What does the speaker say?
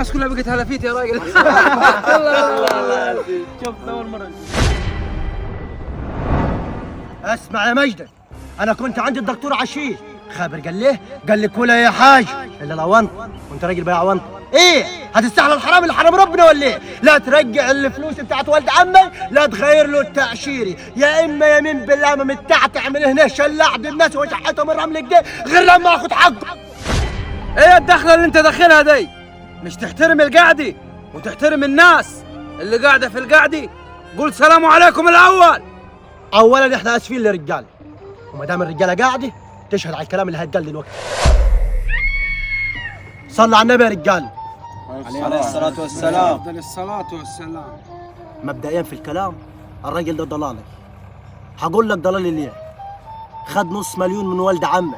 الناس كلها بقت هلافيت يا راجل. الله، شوف اول مرة. اسمع يا مجدد، انا كنت عند الدكتور عشيش خابر، قال ليه؟ قال لي كلها يا حاج الا لو انت، وانت راجل بياع ونط، ايه هتستحلى الحرام اللي حرام ربنا ولا ايه؟ لا ترجع الفلوس بتاعت والد عمك، لا تغير له التأشيري، يا اما يمين بالله ما متعتع من هنا شلعت الناس وشحتهم الرمل كده غير لما اخد حقه. ايه الدخلة اللي انت داخلها دي؟ مش تحترم القعدي وتحترم الناس اللي قاعدة في القعدي؟ قول سلام عليكم الاول. اولا احنا اسفين للرجاله، وما دام الرجالة قاعدة تشهد على الكلام اللي هيتقال دلوقتي. صلوا على النبي يا رجال. عليه الصلاة والسلام. افضل الصلاة والسلام. مبدئيا في الكلام، الراجل ده ضلالي. هقول لك ضلالي ليه. خد 500,000 من والد عمه.